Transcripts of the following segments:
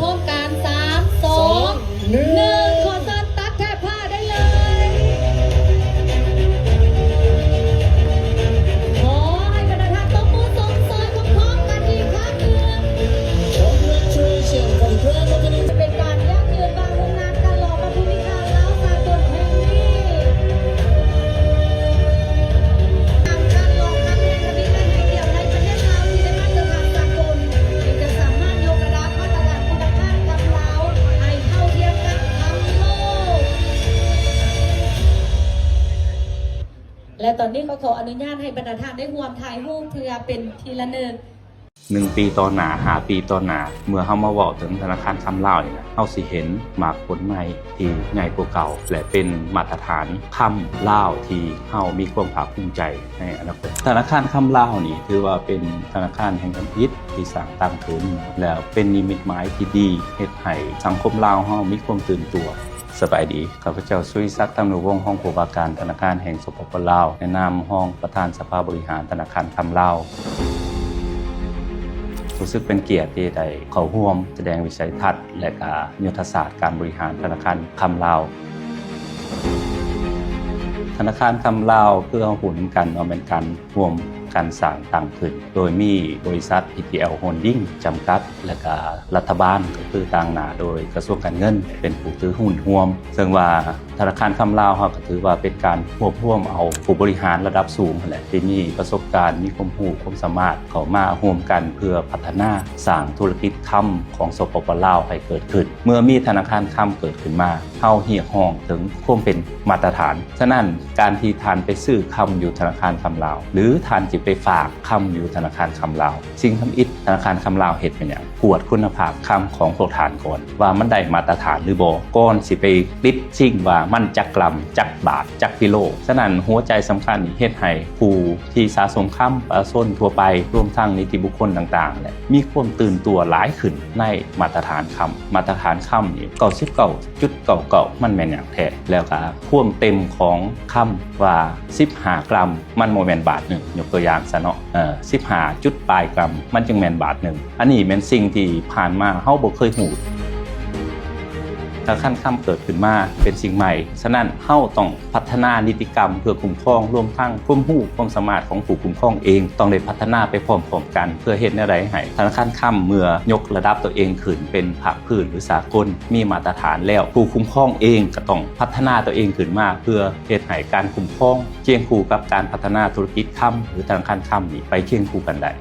ພ້ອມກັນ ສາມ ສອງ ໜຶ່ງ ໜຶ່ງ ຂໍເຊີນຕັດແຖບຜ້າໄດ້ເລີຍ. ຂໍໃຫ້ບັນດາທ່ານຕົບມືຊົມເຊີຍພ້ອມໆກັນອີກຄັ້ງໜຶ່ງ. Congratulations for the grand opening. ເປັນການຢັ້ງຢືນວ່າໂຮງງານການຫຼອມວັດຖຸມີຄ່າລາວສາກົນແຫ່ງນີ້ ການຫຼອມຄັ້ງແຮງທຳອິດ ແລະ ໃຫ້ກຽດໃນປະເທດລາວທີ່ໄດ້ມາດຕະຖານສາກົນ ທີ່ຈະສາມາດຍົກລະດັບມາດຕະຖານຄຸນນະພາບຄຳລາວໃຫ້ເທົ່າທຽມກັບຄຳໂລກ. ແລະ ຕອນນີ້ກໍຂໍອະນຸຍາດໃຫ້ບັນດາທ່ານໄດ້ຮ່ວມຖ່າຍຮູບເພື່ອເປັນທີ່ລະນຶກ. ໜຶ່ງປີຕໍ່ໜ້າ, ຫ້າປີຕໍ່ໜ້າ, ເມື່ອເຮົາມາເວົ້າເຖິງທະນາຄານຄຳລາວນີ້ນະ, ເຮົາຊິເຫັນໝາກຜົນໃໝ່ທີ່ໃຫຍ່ກວ່າເກົ່າ ແລະ ເປັນມາດຕະຖານຄຳລາວທີ່ເຮົາມີຄວາມພາກພູມໃຈໃນອະນາຄົດ. ທະນາຄານຄຳລາວນີ້ຖືວ່າເປັນທະນາຄານແຫ່ງທຳອິດທີ່ສ້າງຕັ້ງຂຶ້ນ ແລະ ເປັນນິມິດໝາຍທີ່ດີ ເຮັດໃຫ້ສັງຄົມລາວເຮົາມີຄວາມຕື່ນຕົວ. ສະບາຍດີ, ຂ້າພະເຈົ້າ ສຸລິສັກ ທຳນຸວົງ, ຮອງຜູ້ວ່າການທະນາຄານແຫ່ງ ສປປ ລາວ, ໃນນາມຮອງປະທານສະພາບໍລິຫານທະນາຄານຄຳລາວ. ຮູ້ສຶກເປັນກຽດທີ່ໄດ້ເຂົ້າຮ່ວມສະແດງວິໄສທັດ ແລະ ກະຍຸດທະສາດການບໍລິຫານທະນາຄານຄຳລາວ. ທະນາຄານຄຳລາວເພື່ອຫຸນກັນວ່າແມ່ນການ ຮ່ວມກັນສ້າງຕັ້ງຂຶ້ນ ໂດຍມີບໍລິສັດ ພີທີແອລ ໂຮນດິງ ຈຳກັດ ແລະ ກະລັດຖະບານ ກໍຄືຕາງໜ້າໂດຍກະຊວງການເງິນ ເປັນຜູ້ຖືຫຸ້ນຮ່ວມ. ເຊິ່ງວ່າທະນາຄານຄຳລາວເຮົາກໍຖືວ່າເປັນການຮວບຮວມເອົາຜູ້ບໍລິຫານລະດັບສູງຫັ້ນແຫຼະ ທີ່ມີປະສົບການ, ມີຄວາມຮູ້ຄວາມສາມາດ ເຂົ້າມາຮ່ວມກັນເພື່ອພັດທະນາສ້າງທຸລະກິດຄຳຂອງ ສປປ ລາວ ໃຫ້ເກີດຂຶ້ນ. ເມື່ອມີທະນາຄານຄຳເກີດຂຶ້ນມາ, ເຮົາຮຽກຮ້ອງເຖິງຄວາມເປັນມາດຕະຖານ. ສະນັ້ນ, ການທີ່ທ່ານໄປຊື້ຄຳຢູ່ທະນາຄານຄຳລາວ ຫຼື ທ່ານຊິໄປຝາກຄຳຢູ່ທະນາຄານຄຳລາວ, ສິ່ງທຳອິດທະນາຄານຄຳລາວເຮັດແມ່ນຫຍັງ? ກວດຄຸນນະພາບຄຳຂອງພວກທ່ານກ່ອນ ວ່າມັນໄດ້ມາດຕະຖານຫຼືບໍ່ ກ່ອນຊິໄປຕິດຊິງວ່າມັນຈັກກຣຳ, ຈັກບາດ, ຈັກກິໂລ. ສະນັ້ນ, ຫົວໃຈສຳຄັນນີ້ເຮັດໃຫ້ຜູ້ທີ່ສະສົມຄຳ, ປະຊາຊົນທົ່ວໄປ, ລວມທັງນິຕິບຸກຄົນຕ່າງໆ ແຫຼະ ມີຄວາມຕື່ນຕົວຫຼາຍຂຶ້ນໃນມາດຕະຖານຄຳ. ມາດຕະຖານຄຳນີ້ ເກົ້າສິບເກົ້າຈຸດເກົ້າເກົ້າ ມັນແມ່ນຫຍັງແທ້? ແລ້ວກະຄວາມເຕັມຂອງຄຳວ່າ ສິບຫ້າກຣາມ ມັນບໍ່ແມ່ນບາດໜຶ່ງ, ຍົກຕົວຢ່າງຊະເນາະ, ເອີ ສິບຫ້າຈຸດປາຍກຣາມ ມັນຈຶ່ງແມ່ນບາດໜຶ່ງ. ອັນນີ້ແມ່ນສິ່ງທີ່ຜ່ານມາເຮົາບໍ່ເຄີຍຮູ້. ທະນາຄານຄຳເກີດຂຶ້ນມາເປັນສິ່ງໃໝ່, ສະນັ້ນເຮົາຕ້ອງພັດທະນານິຕິກຳເພື່ອຄຸ້ມຄອງ, ລວມທັງຄວາມຮູ້ຄວາມສາມາດຂອງຜູ້ຄຸ້ມຄອງເອງ ຕ້ອງໄດ້ພັດທະນາໄປພ້ອມໆກັນ ເພື່ອເຮັດແນວໃດໃຫ້ທະນາຄານຄຳເມື່ອຍົກລະດັບຕົວເອງຂຶ້ນເປັນພາກພື້ນ ຫຼື ສາກົນ ມີມາດຕະຖານແລ້ວ, ຜູ້ຄຸ້ມຄອງເອງກໍຕ້ອງພັດທະນາຕົວເອງຂຶ້ນມາ ເພື່ອເຮັດໃຫ້ການຄຸ້ມຄອງ ຄຽງຄູ່ກັບການພັດທະນາທຸລະກິດຄຳ ຫຼື ທະນາຄານຄຳນີ້ໄປຄຽງຄູ່ກັນໄດ້.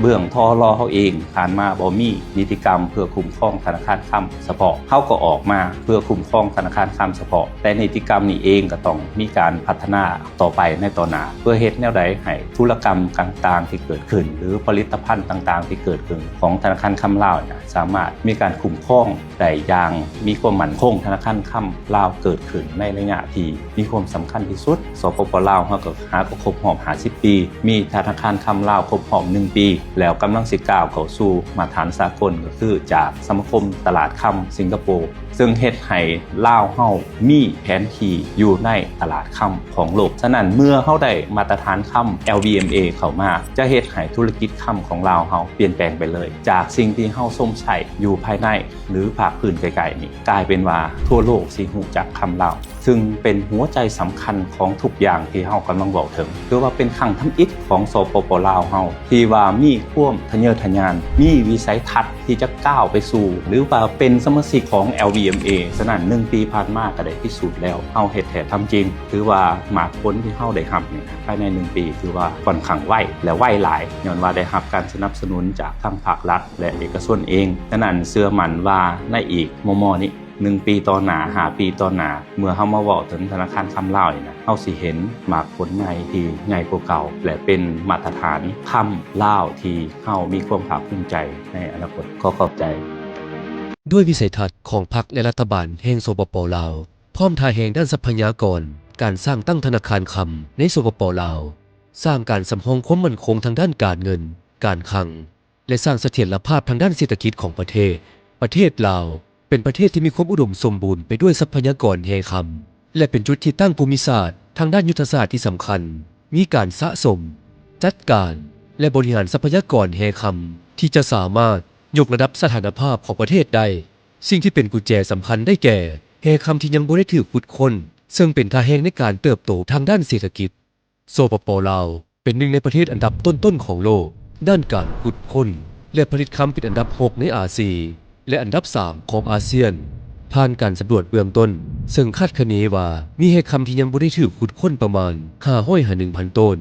ເບື້ອງ ທລ ເຮົາເອງຜ່ານມາບໍ່ມີນິຕິກຳເພື່ອຄຸ້ມຄອງທະນາຄານຄຳສະເພາະ, ເຮົາກໍອອກມາເພື່ອຄຸ້ມຄອງທະນາຄານຄຳສະເພາະ, ແຕ່ນິຕິກຳນີ້ເອງກໍຕ້ອງມີການພັດທະນາຕໍ່ໄປໃນຕໍ່ໜ້າ ເພື່ອເຮັດແນວໃດໃຫ້ທຸລະກຳຕ່າງໆທີ່ເກີດຂຶ້ນ ຫຼື ຜະລິດຕະພັນຕ່າງໆທີ່ເກີດຂຶ້ນຂອງທະນາຄານຄຳລາວນີ້ ສາມາດມີການຄຸ້ມຄອງ ໄດ້ຢ່າງມີຄວາມໝັ້ນຄົງ. ທະນາຄານຄຳລາວເກີດຂຶ້ນໃນໄລຍະທີ່ມີຄວາມສຳຄັນທີ່ສຸດ. ສປປ ລາວເຮົາກໍຫາກໍຄົບຮອບຫ້າສິບປີ, ມີທະນາຄານຄຳລາວຄົບຮອບໜຶ່ງປີ ແລ້ວກຳລັງຊິກ້າວເຂົ້າສູ່ມາດຕະຖານສາກົນ ກໍຄືຈາກສະມາຄົມຕະຫຼາດຄຳສິງກະໂປ, ເຊິ່ງເຮັດໃຫ້ລາວເຮົາມີແຜນທີ່ຢູ່ໃນຕະຫຼາດຄຳຂອງໂລກ. ສະນັ້ນ ເມື່ອເຮົາໄດ້ມາດຕະຖານຄຳ ແອລ ວີ ເອັມ ເອ ເຂົ້າມາ ຈະເຮັດໃຫ້ທຸລະກິດຄຳຂອງລາວເຮົາປ່ຽນແປງໄປເລີຍ, ຈາກສິ່ງທີ່ເຮົາຊົມໃຊ້ຢູ່ພາຍໃນ ຫຼື ພາກພື້ນໃກ້ໆນີ້ ກາຍເປັນວ່າທົ່ວໂລກຊິຮູ້ຈັກຄຳລາວ, ຊຶ່ງເປັນຫົວໃຈສຳຄັນຂອງທຸກຢ່າງທີ່ເຮົາກຳລັງເວົ້າເຖິງ. ຖືວ່າເປັນຄັ້ງທຳອິດຂອງ ສປປ ລາວເຮົາ ທີ່ວ່າມີຄວາມທະເຍີທະຍານ, ມີວິໄສທັດທີ່ຈະກ້າວໄປສູ່ ຫຼືວ່າເປັນສະມາຊິກຂອງ ແອລ ວີ ເອັມ ເອ. ສະນັ້ນ ໜຶ່ງປີຜ່ານມາກໍໄດ້ພິສູດແລ້ວ, ເຮົາເຮັດແທ້ທຳຈິງ. ຖືວ່າໝາກຜົນທີ່ເຮົາໄດ້ຮັບນີ້ ພາຍໃນໜຶ່ງປີ ຖືວ່າຂ້ອນຂ້າງໄວ ແລະ ໄວຫຼາຍ, ຍ້ອນວ່າໄດ້ຮັບການສະໜັບສະໜູນຈາກທັງພາກລັດ ແລະ ເອກະຊົນເອງ. ສະນັ້ນ ເຊື່ອໝັ້ນວ່າໃນອີກມໍ່ໆນີ້ ໜຶ່ງປີຕໍ່ໜ້າ, ຫ້າປີຕໍ່ໜ້າ, ເມື່ອເຮົາມາເວົ້າເຖິງທະນາຄານຄຳລາວນີ້ນະ, ເຮົາຊິເຫັນໝາກຜົນໃຫຍ່ທີ່ໃຫຍ່ກວ່າເກົ່າ ແລະ ເປັນມາດຕະຖານຄຳລາວທີ່ເຮົາມີຄວາມພາກພູມໃຈໃນອະນາຄົດ. ຂໍຂອບໃຈ. ດ້ວຍວິໄສທັດຂອງພັກ ແລະ ລັດຖະບານແຫ່ງ ສປປ ລາວ, ພ້ອມທ່າແຮງດ້ານຊັບພະຍາກອນ, ການສ້າງຕັ້ງທະນາຄານຄຳໃນ ສປປ ລາວ, ສ້າງການສຳຮອງຄວາມໝັ້ນຄົງທາງດ້ານການເງິນ, ການຄັງ ແລະ ສ້າງສະຖຽນລະພາບທາງດ້ານເສດຖະກິດຂອງປະເທດ. ປະເທດລາວເປັນປະເທດທີ່ມີຄວາມອຸດົມສົມບູນໄປດ້ວຍຊັບພະຍາກອນແຮ່ຄຳ ແລະ ເປັນຈຸດທີ່ຕັ້ງພູມິສາດທາງດ້ານຍຸດທະສາດທີ່ສຳຄັນ, ມີການສະສົມ, ຈັດການ ແລະ ບໍລິຫານຊັບພະຍາກອນແຮ່ຄຳ ທີ່ຈະສາມາດຍົກລະດັບສະຖານະພາບຂອງປະເທດໄດ້. ສິ່ງທີ່ເປັນກຸນແຈສຳຄັນໄດ້ແກ່ ແຮ່ຄຳທີ່ຍັງບໍ່ໄດ້ຖືກຂຸດຄົ້ນ, ເຊິ່ງເປັນທ່າແຮງໃນການເຕີບໂຕທາງດ້ານເສດຖະກິດ. ສປປ ລາວ ເປັນໜຶ່ງໃນປະເທດອັນດັບຕົ້ນໆຂອງໂລກ ດ້ານການຂຸດຄົ້ນ ແລະ ຜະລິດຄຳເປັນອັນດັບຫົກໃນອາຊີ ແລະ ອັນດັບສາມຂອງອາຊຽນ ຜ່ານການສຳຫຼວດເບື້ອງຕົ້ນ, ເຊິ່ງຄາດຄະເນວ່າມີແຮ່ຄຳທີ່ຍັງບໍ່ໄດ້ຖືກຂຸດຄົ້ນປະມານຫ້າຮ້ອຍຫາໜຶ່ງພັນໂຕນ.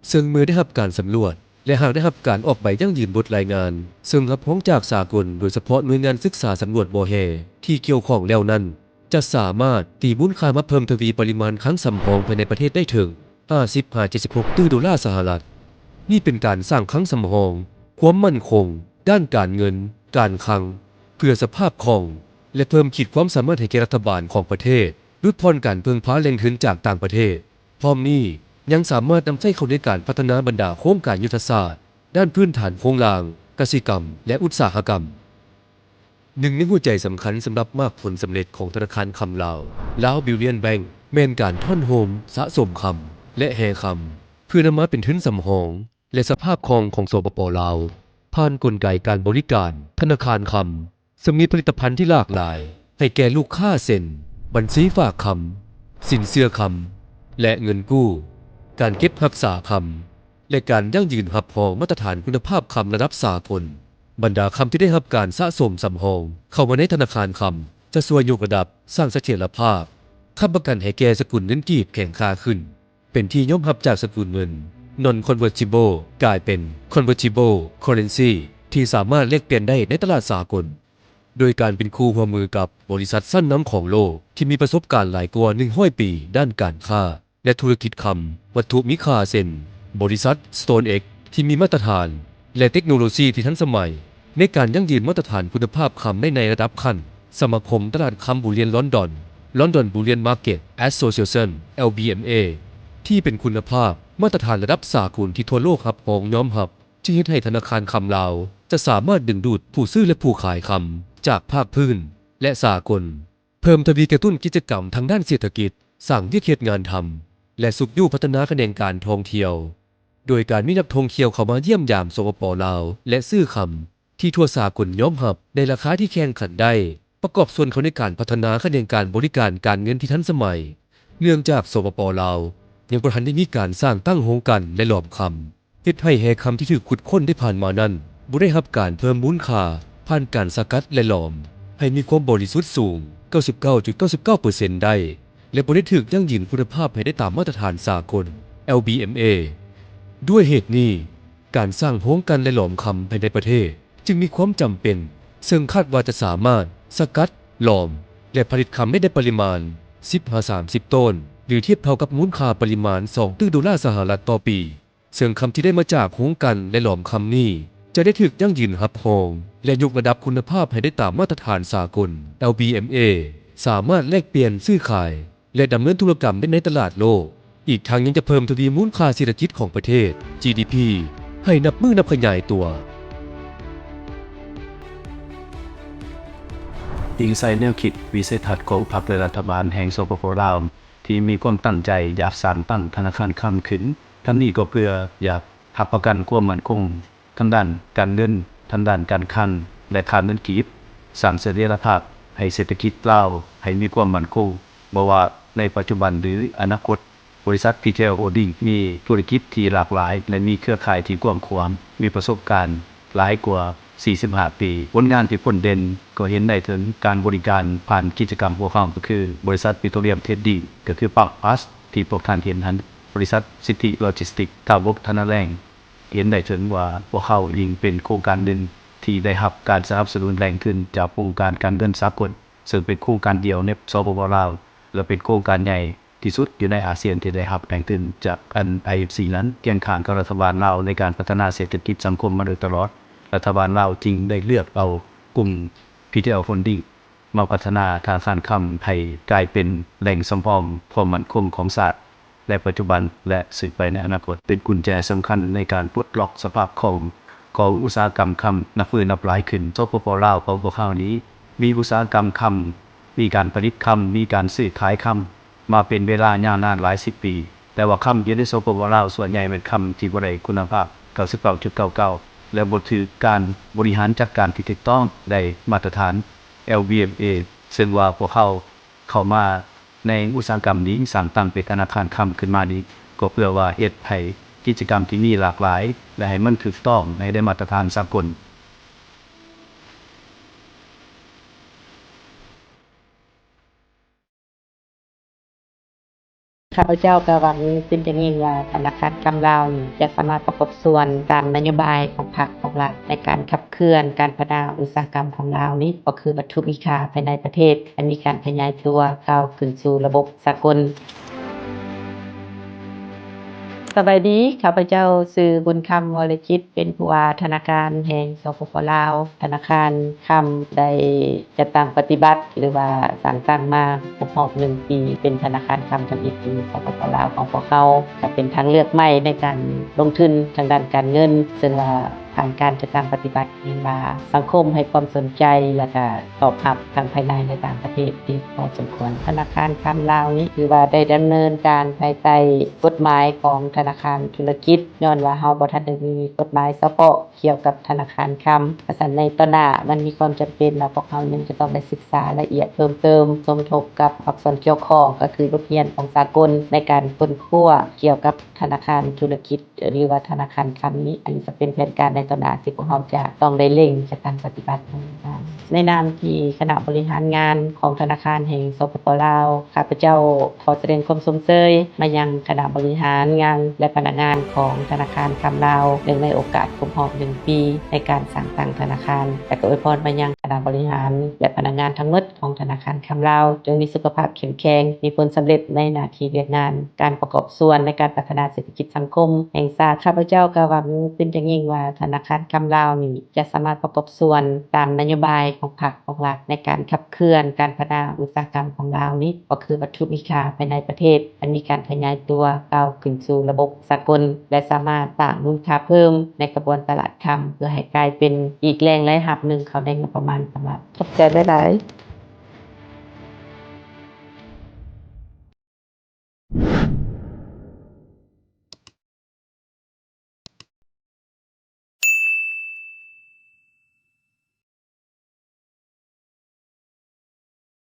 ເຊິ່ງເມື່ອໄດ້ຮັບການສຳຫຼວດ ແລະ ຫາກໄດ້ຮັບການອອກໃບຢັ້ງຢືນບົດລາຍງານ ເຊິ່ງຮັບຮອງຈາກສາກົນ, ໂດຍສະເພາະໜ່ວຍງານສຶກສາສຳຫຼວດບໍ່ແຮ່ທີ່ກ່ຽວຂ້ອງແລ້ວນັ້ນ, ຈະສາມາດຕີມູນຄ່າມາເພີ່ມທະວີປະລິມານຄັງສຳຮອງພາຍໃນປະເທດໄດ້ເຖິງຫ້າສິບຫາເຈັດສິບຫົກຕື້ໂດລາສະຫະລັດ. ນີ້ເປັນການສ້າງຄັງສຳຮອງ, ຄວາມໝັ້ນຄົງດ້ານການເງິນ, ການຄັງ, ເພື່ອສະພາບຄ່ອງ ແລະ ເພີ່ມຂີດຄວາມສາມາດໃຫ້ແກ່ລັດຖະບານຂອງປະເທດ, ຫຼຸດຜ່ອນການເພິ່ງພາແຫຼ່ງທຶນຈາກຕ່າງປະເທດ. ພ້ອມນີ້ ຍັງສາມາດນຳໃຊ້ເຂົ້າໃນການພັດທະນາບັນດາໂຄງການຍຸດທະສາດດ້ານພື້ນຖານໂຄງລ່າງ, ກະສິກຳ ແລະ ອຸດສາຫະກຳ. ໜຶ່ງໃນຫົວໃຈສຳຄັນສຳລັບໝາກຜົນສຳເລັດຂອງທະນາຄານຄຳລາວ, Lao Bullion Bank, ແມ່ນການທ້ອນໂຮມ, ສະສົມຄຳ ແລະ ແຮ່ຄຳ ເພື່ອນຳມາເປັນທຶນສຳຮອງ ແລະ ສະພາບຄ່ອງຂອງ ສປປ ລາວ ຜ່ານກົນໄກການບໍລິການທະນາຄານຄຳ ເຊິ່ງມີຜະລິດຕະພັນທີ່ຫຼາກຫຼາຍໃຫ້ແກ່ລູກຄ້າ ເຊັ່ນ ບັນຊີຝາກຄຳ, ສິນເຊື່ອຄຳ ແລະ ເງິນກູ້, ການເກັບຮັກສາຄຳ ແລະ ການຢັ້ງຢືນຮັບຮອງມາດຕະຖານຄຸນນະພາບຄຳລະດັບສາກົນ. ບັນດາຄຳທີ່ໄດ້ຮັບການສະສົມສຳຮອງເຂົ້າມາໃນທະນາຄານຄຳ ຈະຊ່ວຍຍົກລະດັບ, ສ້າງສະຖຽນລະພາບ, ຄ້ຳປະກັນໃຫ້ແກ່ສະກຸນເງິນກີບແຂງຄ່າຂຶ້ນ. ເປັນທີ່ຍອມຮັບຈາກສະກຸນເງິນ non convertible ກາຍເປັນ convertible currency ທີ່ສາມາດແລກປ່ຽນໄດ້ໃນຕະຫຼາດສາກົນ, ໂດຍການເປັນຄູ່ຮ່ວມມືກັບບໍລິສັດຊັ້ນນຳຂອງໂລກທີ່ມີປະສົບການຫຼາຍກວ່າໜຶ່ງຮ້ອຍປີດ້ານການຄ້າ ແລະ ທຸລະກິດຄຳວັດຖຸມີຄ່າ ເຊັ່ນ ບໍລິສັດ StoneX ທີ່ມີມາດຕະຖານ ແລະ ເຕັກໂນໂລຊີທີ່ທັນສະໄໝ ໃນການຢັ້ງຢືນມາດຕະຖານຄຸນນະພາບຄຳໄດ້ໃນລະດັບຂັ້ນສະມາຄົມຕະຫຼາດຄຳບູລຽນລອນດອນ London Bullion Market Association LBMA ທີ່ເປັນຄຸນນະພາບມາດຕະຖານລະດັບສາກົນທີ່ທົ່ວໂລກຮັບຮອງຍອມຮັບ, ຈຶ່ງເຮັດໃຫ້ທະນາຄານຄຳລາວຈະສາມາດດຶງດູດຜູ້ຊື້ ແລະ ຜູ້ຂາຍຄຳຈາກພາກພື້ນ ແລະ ສາກົນ, ເພີ່ມທະວີກະຕຸ້ນກິດຈະກຳທາງດ້ານເສດຖະກິດ, ສ້າງວຽກເຮັດງານທຳ ແລະ ຊຸກຍູ້ພັດທະນາຂະແໜງການທ່ອງທ່ຽວ ໂດຍການມີນັກທ່ອງທ່ຽວເຂົ້າມາຢ້ຽມຢາມ ສປປ ລາວ ແລະ ຊື້ຄຳ ທີ່ທົ່ວສາກົນຍອມຮັບໃນລາຄາທີ່ແຂ່ງຂັນໄດ້ ປະກອບສ່ວນເຂົ້າໃນການພັດທະນາຂະແໜງການບໍລິການການເງິນທີ່ທັນສະໄໝ, ເນື່ອງຈາກ ສປປ ລາວ ຍັງບໍ່ທັນໄດ້ມີການສ້າງຕັ້ງໂຮງກັ່ນ ແລະ ຫຼອມຄຳ, ເຮັດໃຫ້ແຮ່ຄຳທີ່ຖືກຂຸດຄົ້ນໄດ້ຜ່ານມານັ້ນ ບໍ່ໄດ້ຮັບການເພີ່ມມູນຄ່າຜ່ານການສະກັດ ແລະ ຫຼອມ ໃຫ້ມີຄວາມບໍລິສຸດສູງເກົ້າສິບເກົ້າຈຸດເກົ້າສິບເກົ້າເປີເຊັນໄດ້ ແລະ ບໍ່ໄດ້ຖືກຢັ້ງຢືນຄຸນນະພາບໃຫ້ໄດ້ຕາມມາດຕະຖານສາກົນ LBMA. ດ້ວຍເຫດນີ້, ການສ້າງໂຮງກັ່ນ ແລະ ຫຼອມຄຳພາຍໃນປະເທດຈຶ່ງມີຄວາມຈຳເປັນ, ເຊິ່ງຄາດວ່າຈະສາມາດສະກັດ, ຫຼອມ ແລະ ຜະລິດຄຳໃຫ້ໄດ້ປະລິມານສິບຫາສາມສິບໂຕນ ຫຼື ທຽບເທົ່າກັບມູນຄ່າປະລິມານສອງຕື້ໂດລາສະຫະລັດຕໍ່ປີ. ເຊິ່ງຄຳທີ່ໄດ້ມາຈາກໂຮງກັ່ນ ແລະ ຫຼອມຄຳນີ້ ຈະໄດ້ຖືກຢັ້ງຢືນຮັບຮອງ ແລະ ຍົກລະດັບຄຸນນະພາບໃຫ້ໄດ້ຕາມມາດຕະຖານສາກົນ LBMA ສາມາດແລກປ່ຽນ, ຊື້ຂາຍ ແລະ ດຳເນີນທຸລະກຳໄດ້ໃນຕະຫຼາດໂລກ. ອີກທັງຍັງຈະເພີ່ມທະວີມູນຄ່າເສດຖະກິດຂອງປະເທດ GDP ໃຫ້ນັບມື້ນັບຂະຫຍາຍຕົວ. ອີງໃສ່ແນວຄິດວິໄສທັດຂອງພັກ ແລະ ລັດຖະບານແຫ່ງ ສປປ ລາວ ທີ່ມີຄວາມຕັ້ງໃຈຢາກສ້າງຕັ້ງທະນາຄານຄຳຂຶ້ນ, ທັງນີ້ກໍເພື່ອຢາກຮັບປະກັນຄວາມໝັ້ນຄົງ ທາງດ້ານການເງິນ, ທາງດ້ານການຄັງ ແລະ ຄ່າເງິນກີບ, ສ້າງສະຖຽນລະພາບໃຫ້ເສດຖະກິດລາວໃຫ້ມີຄວາມໝັ້ນຄົງ, ບໍ່ວ່າໃນປັດຈຸບັນ ຫຼື ອະນາຄົດ. ບໍລິສັດ PTL Holding ມີທຸລະກິດທີ່ຫຼາກຫຼາຍ ແລະ ມີເຄືອຂ່າຍທີ່ກວ້າງຂວາງ, ມີປະສົບການຫຼາຍກວ່າສີ່ສິບຫ້າປີ. ຜົນງານທີ່ພົ້ນເດັ່ນກໍເຫັນໄດ້ເຖິງການບໍລິການຜ່ານກິດຈະກຳພວກເຮົາ ກໍຄືບໍລິສັດ Petroleum Trading ກໍຄື Pump Plus ທີ່ພວກທ່ານເຫັນຫັ້ນ, ບໍລິສັດ City Logistics ທ່າບົກທະນາແລງ. ເຫັນໄດ້ເຖິງວ່າພວກເຮົາເອງເປັນໂຄງການໜຶ່ງທີ່ໄດ້ຮັບການສະໜັບສະໜູນແຫຼ່ງທຶນຈາກອົງການການເງິນສາກົນ, ເຊິ່ງເປັນໂຄງການດຽວໃນ ສປປ ລາວ ແລະ ເປັນໂຄງການໃຫຍ່ທີ່ສຸດຢູ່ໃນອາຊຽນທີ່ໄດ້ຮັບແຫຼ່ງທຶນຈາກອັນ IFC ນັ້ນ. ຄຽງຂ້າງກັບລັດຖະບານລາວໃນການພັດທະນາເສດຖະກິດສັງຄົມມາໂດຍຕະຫຼອດ, ລັດຖະບານລາວຈຶ່ງໄດ້ເລືອກເອົາກຸ່ມ PTL Holding ມາພັດທະນາທະນາຄານຄຳໃຫ້ກາຍເປັນແຫຼ່ງສຳຮອງຄວາມໝັ້ນຄົງຂອງຊາດ ໃນປັດຈຸບັນ ແລະ ສືບໄປໃນອະນາຄົດ, ເປັນກຸນແຈສຳຄັນໃນການປົດລັອກສະພາບຄ່ອງຂອງອຸດສາຫະກຳຄຳນັບມື້ນັບຫຼາຍຂຶ້ນ. ສປປ ລາວຂອງພວກເຮົານີ້ມີອຸດສາຫະກຳຄຳ, ມີການຜະລິດຄຳ, ມີການຊື້ຂາຍຄຳມາເປັນເວລາຍາວນານຫຼາຍສິບປີ, ແຕ່ວ່າຄຳຢູ່ໃນ ສປປ ລາວ ສ່ວນໃຫຍ່ແມ່ນຄຳທີ່ບໍ່ໄດ້ຄຸນນະພາບ ເກົ້າສິບເກົ້າຈຸດເກົ້າເກົ້າ ແລະ ບໍ່ຖືກການບໍລິຫານຈັດການທີ່ຖືກຕ້ອງ ແລະ ມາດຕະຖານ LBMA ເຊິ່ງວ່າພວກເຮົາເຂົ້າມາໃນອຸດສາຫະກຳນີ້ ສ້າງຕັ້ງເປັນທະນາຄານຄຳຂຶ້ນມານີ້ ກໍເພື່ອວ່າເຮັດໃຫ້ກິດຈະກຳທີ່ມີຫຼາກຫຼາຍ ແລະ ໃຫ້ມັນຖືກຕ້ອງ ໃຫ້ໄດ້ມາດຕະຖານສາກົນ. ຂ້າພະເຈົ້າກໍຫວັງເປັນຢ່າງຍິ່ງວ່າ ທະນາຄານຄຳລາວນີ້ຈະສາມາດປະກອບສ່ວນຕາມນະໂຍບາຍຂອງພັກຂອງລັດ ໃນການຂັບເຄື່ອນການພັດທະນາອຸດສາຫະກຳຂອງລາວນີ້ ກໍຄືວັດຖຸມີຄ່າພາຍໃນປະເທດ ໃຫ້ມີການຂະຫຍາຍຕົວກ້າວຂຶ້ນສູ່ລະບົບສາກົນ. ສະບາຍດີ, ຂ້າພະເຈົ້າຊື່ ບຸນຄຳ ວໍລະຈິດ ເປັນຜູ້ວ່າທະນາຄານແຫ່ງ ສປປ ລາວ. ທະນາຄານຄຳໄດ້ຈັດຕັ້ງປະຕິບັດ ຫຼືວ່າສ້າງຕັ້ງມາຄົບຮອບໜຶ່ງປີ ເປັນທະນາຄານຄຳທຳອິດຢູ່ ສປປ ລາວ ຂອງພວກເຮົາ ກໍເປັນທາງເລືອກໃໝ່ໃນການລົງທຶນທາງດ້ານການເງິນ ເຊິ່ງວ່າຜ່ານການຈັດຕັ້ງປະຕິບັດ ເຫັນວ່າສັງຄົມໃຫ້ຄວາມສົນໃຈ ແລະ ກະຕອບຮັບທັງພາຍໃນ ແລະ ຕ່າງປະເທດດີພໍສົມຄວນ. ທະນາຄານຄຳລາວນີ້ ຖືວ່າໄດ້ດຳເນີນການພາຍໃຕ້ກົດໝາຍຂອງທະນາຄານທຸລະກິດ ຍ້ອນວ່າເຮົາບໍ່ທັນໄດ້ມີກົດໝາຍສະເພາະ ກ່ຽວກັບທະນາຄານຄຳ. ສະນັ້ນ ໃນຕໍ່ໜ້າມັນມີຄວາມຈຳເປັນວ່າ ພວກເຮົາຍັງຈະຕ້ອງໄດ້ສຶກສາລະອຽດເພີ່ມເຕີມ ສົມທົບກັບພາກສ່ວນກ່ຽວຂ້ອງ ກໍຄືບົດຮຽນຂອງສາກົນ ໃນການຄົ້ນຄວ້າກ່ຽວກັບທະນາຄານທຸລະກິດ ຫຼືວ່າທະນາຄານຄຳນີ້. ອັນນີ້ຈະເປັນແຜນການໃນຕໍ່ໜ້າທີ່ພວກເຮົາຈະຕ້ອງໄດ້ເລັ່ງຈັດຕັ້ງປະຕິບັດ. ໃນນາມທີ່ຄະນະບໍລິຫານງານຂອງທະນາຄານແຫ່ງ ສປປ ລາວ, ຂ້າພະເຈົ້າຂໍສະແດງຄວາມຊົມເຊີຍມາຍັງຄະນະບໍລິຫານງານ ແລະ ພະນັກງານຂອງທະນາຄານຄຳລາວ ເນື່ອງໃນໂອກາດຄົບຮອບໜຶ່ງປີໃນການສ້າງຕັ້ງທະນາຄານ, ແລະ ກໍອວຍພອນມາຍັງຄະນະບໍລິຫານ ແລະ ພະນັກງານທັງໝົດຂອງທະນາຄານຄຳລາວ ຈົ່ງມີສຸຂະພາບເຂັ້ມແຂງ, ມີຜົນສຳເລັດໃນໜ້າທີ່ວຽກງານ, ການປະກອບສ່ວນໃນການພັດທະນາເສດຖະກິດສັງຄົມແຫ່ງຊາດ. ຂ້າພະເຈົ້າກໍຫວັງເປັນຢ່າງຍິ່ງວ່າ ທະນາຄານຄຳລາວນີ້ ຈະສາມາດປະກອບສ່ວນຕາມນະໂຍບາຍຂອງພັກຂອງລັດ ໃນການຂັບເຄື່ອນການພັດທະນາອຸດສາຫະກຳຂອງລາວນີ້ ກໍຄືວັດຖຸມີຄ່າພາຍໃນປະເທດ ໃຫ້ມີການຂະຫຍາຍຕົວກ້າວຂຶ້ນສູ່ລະບົບສາກົນ ແລະ ສາມາດສ້າງມູນຄ່າເພີ່ມໃນຂະບວນຕະຫຼາດຄຳ ເພື່ອໃຫ້ກາຍເປັນອີກແຫຼ່ງລາຍຮັບໜຶ່ງເຂົ້າໃນງົບປະມານຂອງລັດ. ຂອບໃຈຫຼາຍໆ.